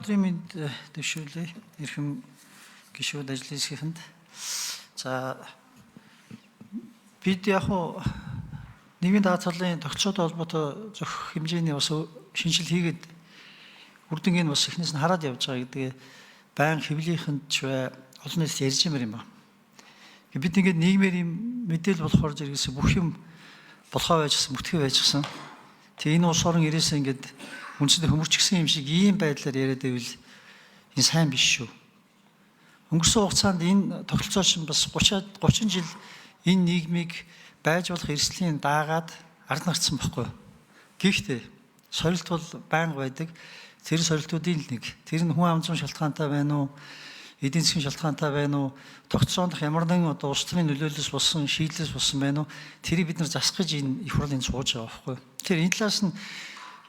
Өдрийн мэнд дэвшүүлье. Эрхэм гишүүд, ажлын хэсгийнхэнд. За, бид яг уу нийгмийн даатгалын тогтцоотой холбоотой зохих хэмжээний бас шинжил хийгээд үр дүнгийн бас эхнээс нь хараад явж байгаа гэдгээ байн хэвлийнхэнд ч бай олон нийтэд ярьж юмэр юм ба. Бид ингээд нийгмээр юм мэдээлэл болохоор зэрэгс бүх юм болохоо байжсэн, бүтгэе байжсэн. Тэгээ энэ улс орон ирээсээ ингээд үндсэндээ хөмөрчихсөн юм шиг ийм байдлаар яриад байвал энэ сайн биш шүү. Өнгөрсөн хугацаанд энэ тогтолцоо чинь бас 30 жил энэ нийгмийг байж болох эрсдлийн даагаад ард нарцсан байхгүй. Гэхдээ сорилт бол байнга байдаг. Тэр сорилтуудын л нэг. Тэр нь хүн амзан шалтгаантай байна уу? Эдийн засгийн шалтгаантай байна уу? Тогтцоондох ямар нэгэн одоо улс төрийн нөлөөллөөс болсон, шийдлээс болсон байна уу? Тэрийг бид нар засах гэж энэ их хурлын сууж байгаа байхгүй. Тэгэхээр энэ талаас нь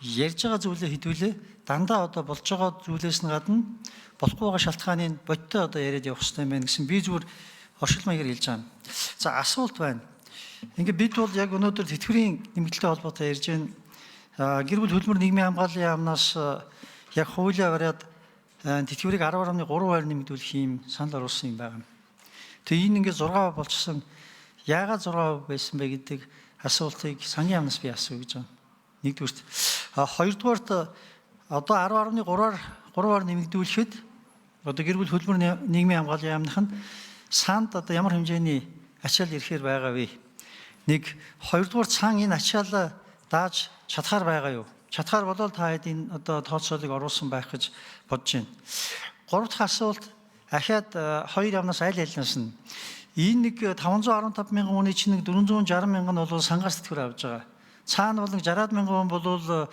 ярьж байгаа зүйлээ хэдүүлээ дандаа одоо болж байгаа зүйлээс нь гадна болохгүй байгаа шалтгааныг бодтой одоо яриад явах хэрэгтэй юм байна гэсэн би зүгээр оршил маягаар хэлж байгаа юм. За, асуулт байна. Ингээд бид бол яг өнөөдөр тэтгэврийн нэмэгдэлтэй холбоотой ярьж байна. Гэр бүл хөдөлмөр нийгмийн хамгааллын яамнаас яг хуулиа бариад тэтгэврийг 10.3% нэмэгдүүлэх юм санал оруулсан юм байна. Тэгээ энэ ингээд 6% болчихсон. Яагаад 6% байсан бэ гэдэг асуултыг сангийн яамнаас би асууя гэж байна. Нэгдүгüрт. Хоёрдугаарт, одоо 10.3-аар 3-аар нэмэгдүүлэхэд одоо гэр бүл хөдөлмөр нийгмийн хамгааллын яамных нь санд одоо ямар хэмжээний ачаал ирэхээр байгаа вэ? Нэг, хоёрдугаар, цаан энэ ачаалаа дааж чадхаар байгаа юу? Чадхаар болол та хэд энэ одоо тооцоолыг оруулсан байх гэж бодож байна. Гурав дахь асуулт ахаад хоёр яамнаас аль альнаас нь энэ нэг 515 мянган хүний чинь нэг 460 мянган нь бол сангаас тэтгэвэр авч байгаа. Цаана бол нэг 60 мянган хүн бол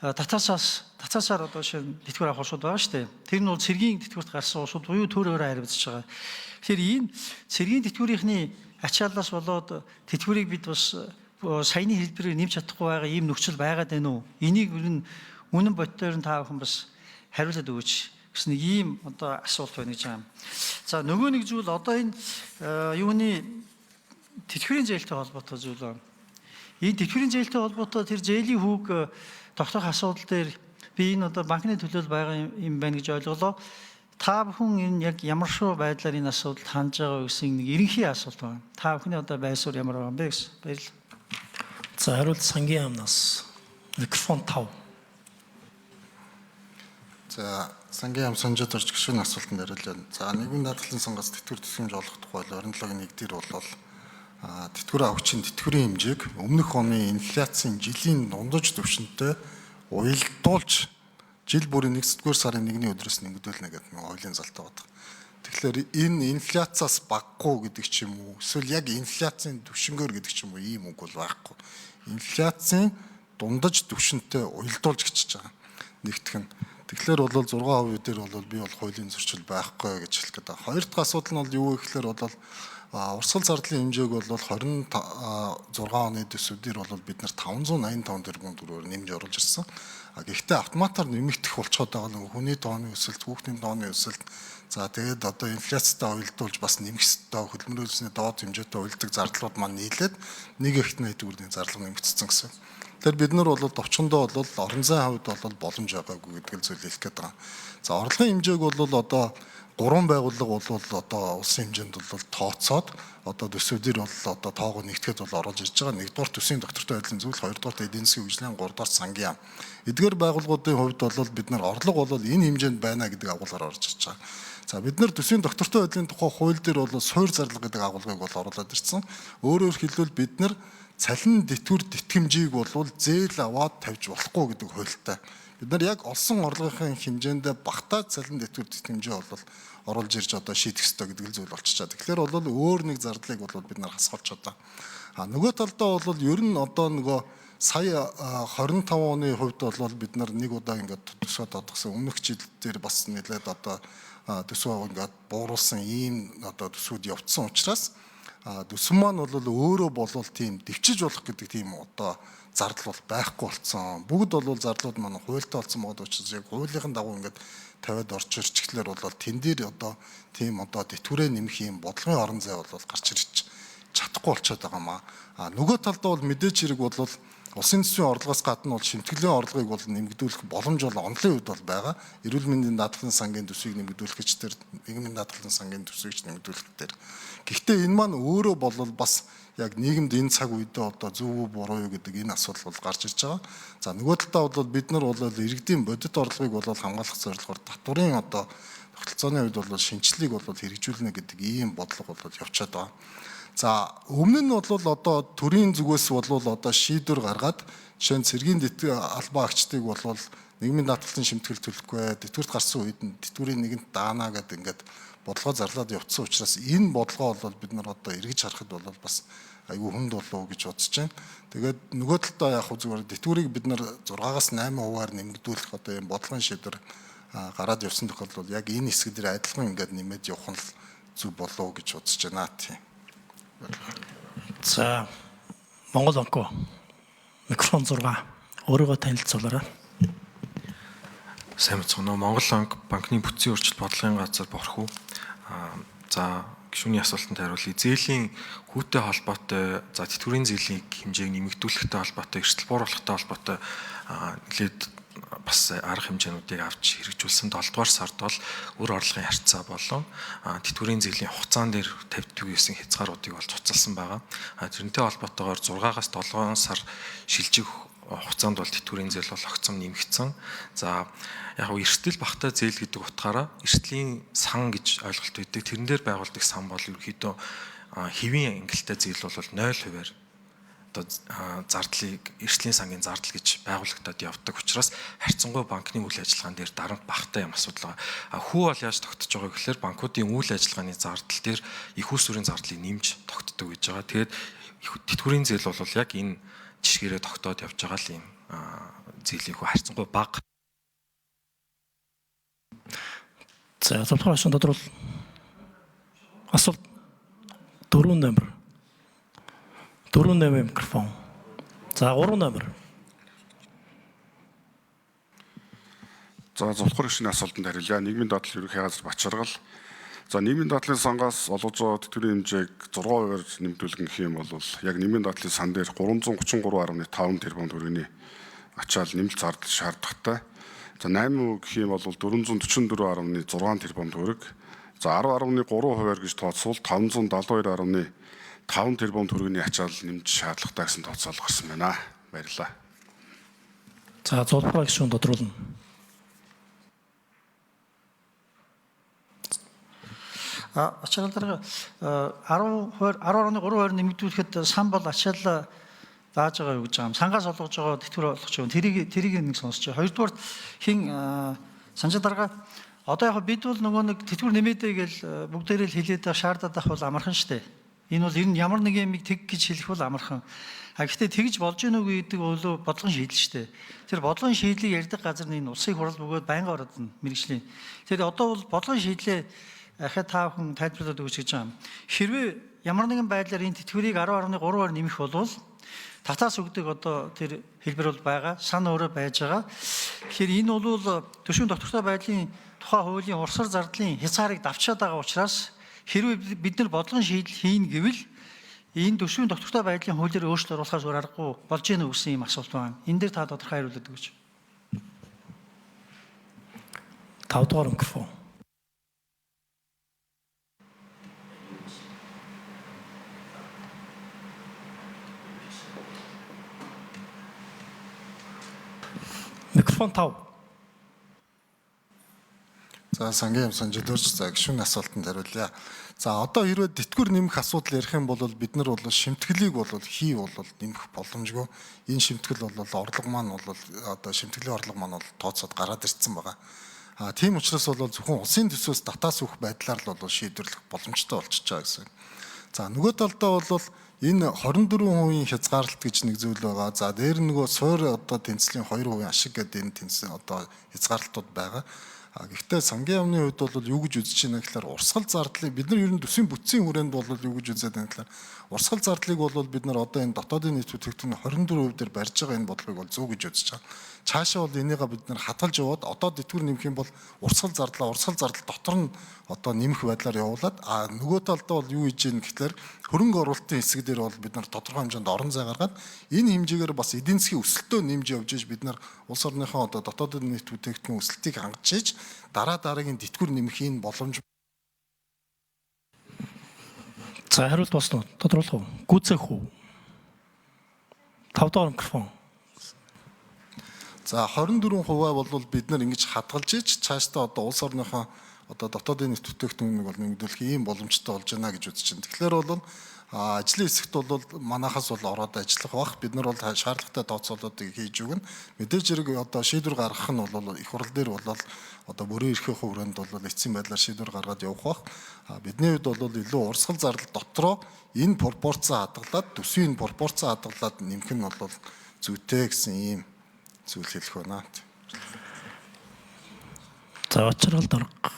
татаасаар одоо шинэ тэтгэвэр авах улсууд байгаа шүү дээ. Тэр нь бол цэргийн тэтгэврт гарсан улсууд буюу төр өөрөө хариуцж байгаа. Тэгэхээр энэ цэргийн тэтгэврийнхний ачааллаас болоод тэтгэврийг бид бас саяны хэлбэрээр нэмж чадахгүй байгаа ийм нөхцөл байгаад байна уу? Энийг ер нь үнэн боддоор нь та бүхэн бас хариулаад өгөөч гэсэн нэг ийм одоо асуулт байна гэж байгаа юм. За, нөгөө нэг зүйл одоо энэ юуны тэтгэврийн зээлтэй холбоотой зүйл байна. Энэ тэтгэврийн зээлтэй холбоотой тэр зээлийн хүүг тогтоох асуудал дээр би энэ одоо банкны төлөөлөл байгаа юм байна гэж ойлголоо. Та бүхэн энэ яг ямар шүү байдлаар энэ асуудалд хандж байгаа гэсэн нэг ерөнхий асуулт байна. Та бүхний одоо байр суурь ямар байгаа юм бэ гэсэн. Баярлалаа. За, хариулт сангийн яамнаас микрофон 5. За, сангийн яам Санжид орж гишүүн асуултанд хариулъя. За, нийгмийн даатгалын сангаас тэтгэвэр тэтгэмж олох тухай 27-гийн 1 дээр бол тэтгэвэр авагчийн тэтгэврийн хэмжээг өмнөх оны инфляцийн жилийн дундаж түвшинтэй уялдуулж жил бүрийн 1-р сарын 1-ний өдрөөс нэмэгдүүлнэ гэдэг нэг хуулийн залтай байна. Тэгэхээр энэ инфляциас багагүй гэдэг ч юм уу, эсвэл яг инфляцийн түвшингээр гэдэг ч юм уу, ийм үг бол байхгүй. Инфляцийн дундаж түвшинтэй уялдуулж гэж байгаа. Нэгтгэх нь. Тэгэхээр бол 6% дээр бол би бол хуулийн зөрчил байхгүй гэж хэлэх гээд байна. Хоёр дахь асуудал нь бол юу вэ гэхээр бол урсгал зардлын хэмжээг бол 26 оны төсөв дээр бол бид нар 585 тэрбум төгрөгөөр нэмж оруулж ирсэн. Гэхдээ автоматар нэмэгдэх болцоод байгаа нэг хүний тооны өсөлт, хүүхдийн тооны өсөлт, за тэгээд одоо инфляцтай уялдуулж бас нэмэх ёстой, хөдөлмөрийн доод хэмжээтэй уялдаг зардлууд маань нийлээд нэг их найд төгрөгийн зарлага нэмэгдсэн гэсэн. Тэгэхээр бид нар бол товчхондоо бол орон зайн хувьд бол боломж байгаагүй гэдэг л зүйл хэлэх гээд байгаа. За, орлогын хэмжээг бол одоо гурван байгууллага бол одоо улсын хэмжээнд бол тооцоод одоо төсөв дээр бол одоо тоогоо нэгтгэхэд бол оруулж ирж байгаа. Нэгдүгээр төсвийн доктортой байдлын зүйл, хоёрдугаар эдийн засгийн хөгжлийн, гуравдугаар сангийн яам. Эдгээр байгууллагуудын хувьд бол бид нар орлого бол энэ хэмжээнд байна гэдэг агуулгаар орж ирж байгаа. За, бид нар төсвийн доктортой байдлын тухай хууль дээр бол суур зарлага гэдэг агуулгыг бол оруулаад ирсэн. Өөрөөр хэлбэл, бид нар цалин тэтгэвэр тэтгэмжийг бол зээл аваад тавьж болохгүй гэдэг хуультай. Бид нар яг олсон орлогын хэмжээндээ багтаа цалин тэтгэвэр тэтгэмжээ бол оруулж ирж одоо шийдэх ёстой гэдэг л зүйл болчихоо. Тэгэхээр бол өөр нэг зардлыг бол бид нар хасгалж одоо. Нөгөө талдаа бол ер нь одоо нөгөө сая 25 оны хувьд бол бид нар нэг удаа ингээд төсөө тодгосон. Өмнөх жил дээр бас нэлээд одоо төсөө ингээд бууруулсан ийм одоо төсвүүд явцсан учраас төсөв маань бол өөрөө болвол тийм дэвчиж болох гэдэг тийм одоо зардал бол байхгүй болцсон. Бүгд бол зардлууд маань хуультай болсон байгаа учраас яг хуулийнхын дагуу ингээд тавиад орж ирчихлээр бол тэн дээр одоо тийм одоо тэтгэврээ нэмэх юм бодлогын орон зай бол гарч ирж чадахгүй болчиход байгаа маа. Нөгөө талдаа бол мэдээч хэрэг бол Улсын төсвийн орлогоос гадна бол шимтгэлийн орлогыг бол нэмэгдүүлэх боломж бол онолын хувьд бол байгаа. Эрүүл мэндийн даатгалын сангийн төсвийг нэмэгдүүлэх гэж тэр нийгмийн даатгалын сангийн төсвийг ч нэмэгдүүлэх дээр. Гэхдээ энэ маань өөрөө бол бас яг нийгэмд энэ цаг үедээ одоо зөв үү буруу юу гэдэг энэ асуудал бол гарч ирж байгаа. За нөгөө талдаа бол бид нар бол иргэдийн бодит орлогыг бол хамгаалах зорилгоор татварын одоо тогтолцооны хувьд бол шинжлэлийг бол хэрэгжүүлнэ гэдэг ийм бодлого бол явчаад байгаа. За өмнө нь бол одоо төрийн зүгээс бол одоо шийдвэр гаргаад жишээ нь цэргийн албан агчдыг бол нийгмийн даатгалын шимтгэл төлөхгүй тэтгэврт гарсан үед нь тэтгэврийн нэгэнт даана гэдэг ингээд бодлогоо зарлаад явцсан учраас энэ бодлогоо бол бид нар одоо эргэж харахад бол бас айгүй хүнд болов гэж бодож байна. Тэгээд нөгөө талдаа яг зүгээр тэтгэврийг бид нар 6-аас 8%-аар нэмэгдүүлэх одоо ийм бодлогын шийдвэр гараад явсан тохиолдолд яг энэ хэсэг дээр адилхан ингээд нэмээд явах нь л зөв болов гэж бодож байна тийм. За Монгол банк микрофон 6 өөрийгөө танилцуулаарай. Сайн мэцхан уу. Монгол банк банкны бүтцийн өөрчлөлт бодлогын газар Борхуу. За гишүүний асуултанд хариулъя. Зээлийн хүүтэй холбоотой, за тэтгэврийн зээлийн хэмжээг нэмэгдүүлэхтэй холбоотой, эрсдэл бууруулахтай холбоотой нэлээд бас арга хэмжээнүүдийг авч хэрэгжүүлсэн. 7 дугаар сард бол үр орлогын харьцаа болон тэтгэврийн зээлийн хугацаан дээр тавьдаг байсан хязгааруудыг бол цуцалсан байгаа. Тэрнтэй холбоотойгоор 6-аас 7 сар шилжих хугацаанд бол тэтгэврийн зээл бол огцом нэмэгдсэн. За яг нь эрсдэл багатай зээл гэдэг утгаараа эрсдлийн сан гэж ойлголт өгдөг. Тэрэн дээр байгуулдаг сан бол ерөнхийдөө хэвийн ангилалтай зээл бол 0%-аар одоо зардлыг эрсдлийн сангийн зардал гэж байгуулагдаад явдаг учраас харьцангуй банкны үйл ажиллагаан дээр дарамт багатай юм асуудал байгаа. Хүү бол яаж тогтож байгаа гэхээр банкуудын үйл ажиллагааны зардал дээр их усүрийн зардлыг нэмж тогтдог гэж байгаа. Тэгээд тэтгэврийн зээл бол яг энэ жишгээрээ тогтоод явж байгаа л юм зээлийн хүү харьцангуй бага. За зөвхөн асуулт тодорхойл. Асуулт 4 номер. 4 номер микрофон. За 3 номер. За зөвхөн гишүүний асуултанд хариулъя. Нийгмийн даатгал ерөнхий газар Бачаргал. За нийгмийн даатгалын сангаас олгож байгаа тэтгэврийн хэмжээг 6%-аар нэмэгдүүлэх гэх юм бол яг нийгмийн даатгалын сан дээр 333.5 тэрбум төгрөгийн ачаал нэмэлт зардал шаардлагатай. За 8% гэх юм бол 444.6 тэрбум төгрөг. За 10.3%-аар гэж тооцвол 572.5 тэрбум төгрөгийн ачаал нэмж шаардлагатай гэсэн тооцоолол гарсан байна. Баярлалаа. За зулбараа гишүүн тодруулна. Ачаал дарга 10% 10.3% нэмэгдүүлэхэд сан бол ачаал дааж байгаа юу гэж байгаа юм. Сангаас олгож байгаа тэтгэвэр олгож байгаа. Тэрийг нэг сонсч. Хоёрдугаар хин Санжаа дарга одоо яг бид бол нөгөө нэг тэтгэвэр нэмээдэй гэж бүгдээрээ л хэлээд шаардаад авах бол амархан штэ. Энэ бол ер нь ямар нэг юмыг тэг гэж хэлэх бол амархан. А гэхдээ тэгж болж гэнэ үгүй гэдэг бол бодлогын шийдэл штэ. Тэр бодлогын шийдлийг ярьдаг газар нь энэ улсын хурал бөгөөд байнга ороод нь мэрэгжлийн. Тэгэхээр одоо бол бодлогын шийдлээ ахаа та бүхэн тайлбарлаад өгч гэж байгаа юм. Хэрвээ ямар нэгэн байдлаар энэ тэтгэврийг 10.3-аар нэмэх бол татаас өгдөг одоо тэр хэлбэр бол байгаа, сан өөрөө байж байгаа. Тэгэхээр энэ бол төшүүн доктортой байдлын тухай хуулийн урсгал зардлын хязгаарыг давчаад байгаа учраас хэрвээ бид нар бодлогын шийдэл хийнэ гэвэл энэ төшүүн доктортой байдлын хуулиар өөрчлөлт оруулахаас өөр аргагүй болж гэнэ үү гэсэн юм асуулт байна. Энэ дээр та тодорхой хариулаад өгөөч. 5 дугаар микрофон. Микрофон 5. За сангийн юм санжид өрч за гишүүн асуултанд хариулъя. За одоо хэрвээ тэтгэвэр нэмэх асуудал ярих юм бол бид нар бол шимтгэлийг бол хий бол нэмэх боломжгүй. Энэ шимтгэл бол орлого маань бол одоо шимтгэлийн орлого маань бол тооцоод гараад ирсэн байгаа. А тийм учраас бол зөвхөн улсын төсвөөс татаас өгөх байдлаар л бол шийдвэрлэх боломжтой болчихж байгаа гэсэн. За нөгөө талдаа бол энэ 24% хязгаарлалт гэж нэг зүйл байгаа. За дээр нөгөө суур одоо тэнцлийн 2% ашиг гэдэг энэ тэнцсэн одоо хязгаарлалтууд байгаа. Гэхдээ сангийн яамны хувьд бол юу гэж үзэж байна гэхээр урсгал зардлыг бид нар ер нь төсвийн бүтцийн хүрээнд бол юу гэж үзээд байна гэхээр урсгал зардлыг бол бид нар одоо энэ дотоодын нийт бүтээгдэхүүний 24% дээр барьж байгаа энэ бодлогыг бол зөв гэж үзэж байгаа. Цаашаа бол энийгээ бид нар хадгалж яваад одоо тэтгэвэр нэмэх юм бол урсгал зардлаа урсгал зардал дотор нь одоо нэмэх байдлаар явуулаад нөгөө талдаа бол юу хийж гин гэхээр хөрөнгө оруулалтын хэсэг дээр бол бид нар тодорхой хэмжээнд орон зай гаргаад энэ хэмжээгээр бас эдийн засгийн өсөлтөө нэмж явж иж бид нар улс орныхоо одоо дотоодын нийт бүтээгдэхүүн өсөлтийг хангаж иж дараа дараагийн тэтгэвэр нэмэх энэ боломж. За хариулт болсон уу? Тодруулах уу? Гүйцээх үү? 5 дахь микрофон. За 24% бол бид нар ингэж хадгалж иж цаашдаа одоо улс орныхоо одоо дотоодын нийт бүтээгдэхүүнийг бол нэмэгдүүлэх ийм боломжтой болж байна гэж үзэж байна. Тэгэхээр бол ажлын хэсэгт бол манахаас бол ороод ажиллах бах. Бид нар бол шаардлагатай тооцоолоодыг хийж өгнө. Мэдээж хэрэг одоо шийдвэр гаргах нь бол их хурл дээр бол одоо бүрэн эрхийн хүрээнд бол эцсийн байдлаар шийдвэр гаргаад явах бах. Бидний хувьд бол илүү урсгал зардал дотроо энэ пропорцоо хадгалаад төсвийн пропорцоо хадгалаад нэмэх нь бол зүйтэй гэсэн ийм зүйл хэлэх байна. За очрол дарга.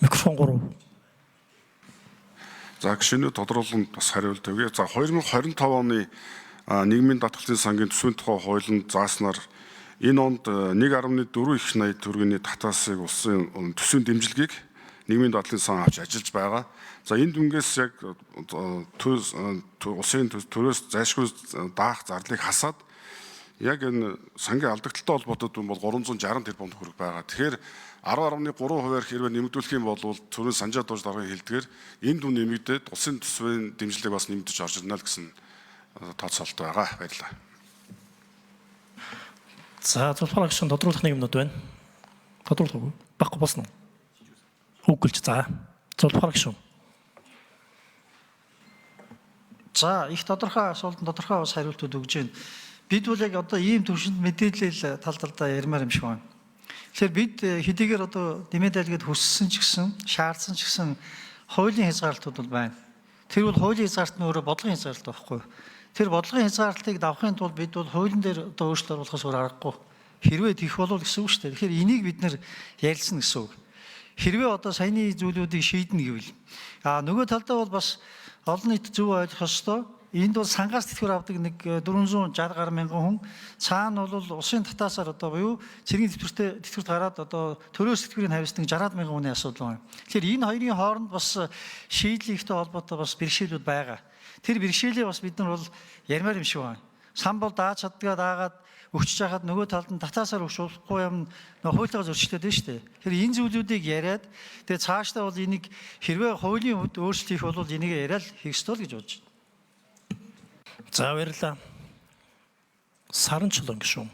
Микрофон 3. За гишүүний тодрууланд бас хариулт өгье. За 2025 оны нийгмийн даатгалын сангийн төсвийн тухай хуулинд зааснаар энэ онд 1.4 их 80 төгрөгийн татаасыг улсын төсвийн дэмжлэгийг нийгмийн даатгалын сан авч ажиллаж байгаа. За энэ дүнгээс яг улсын төрөөс зайлшгүй даах зардлыг хасаад яг энэ сангийн алдагдaltaй холбоотой дүн бол 360 тэрбум төгрөг байгаа. Тэгэхээр 10.3%-аар хэрвээ нэмэгдүүлэх юм бол төрийн санжаа дууж даргын хэлдгээр энэ дүн нэмэгдээд улсын төсвийн дэмжлэг бас нэмэгдэж орж ирнэ л гэсэн тооцоолт байгаа. Баярлалаа. За зулфар агшин тодруулах нэг юмнууд байна. Тодруулах уу? Баггүй болсон уу? Үгэлж за. Зулфар агшин. За их тодорхой асуултанд тодорхой бас хариултууд өгж байна. Бид бол яг одоо ийм төвшөнд мэдээлэл тал талдаа ярмаар юм шиг байна. Тэгэхээр бид хэдийгээр одоо нэмээ дайлгээд хүссэн ч гэсэн, шаардсан ч гэсэн хуулийн хязгаарлалтууд бол байна. Тэр бол хуулийн хязгаарлалт нь өөрөө бодлогын хязгаарлалт байхгүй. Тэр бодлогын хязгаарлалтыг давахын тулд бид бол хуулийн дээр одоо өөрчлөлт оруулахаас өөр аргагүй. Хэрвээ тэгэх бол гэсэн үг шүү дээ. Тэгэхээр энийг бид нэр ярилцсан гэсэн үг. Хэрвээ одоо саяны зүйлүүдийг шийднэ гэвэл нөгөө талдаа бол бас олон нийт зөв ойлгох ёстой. Энд бол сангаас тэтгэвэр авдаг нэг 460 гаруй мянган хүн цаана бол улсын татаасаар одоо буюу цэргийн тэтгэвртэй тэтгэврт гараад одоо төрөөс тэтгэврийг хариуцдаг 60 мянган хүний асуудал байна. Тэгэхээр энэ хоёрын хооронд бас шийдэл ихтэй холбоотой бас бэрхшээлүүд байгаа. Тэр бэрхшээлээ бас бид нар бол ярмаар юм шиг байна. Сан бол дааж чаддгаа даагаад өгчөж хахад нөгөө талд нь татаасаар өгч болохгүй юм нөгөө хуйлтайгаа зөрчилдөд байна шүү дээ. Тэгэхээр энэ зүйлүүдийг яриад тэгээ цаашдаа бол энийг хэрвээ хуулийн хувьд өөрчлөлт хийх бол энийг яриад хийх ёстой л гэж бодож байна. За баярлалаа. Саран чулуун гишүүн.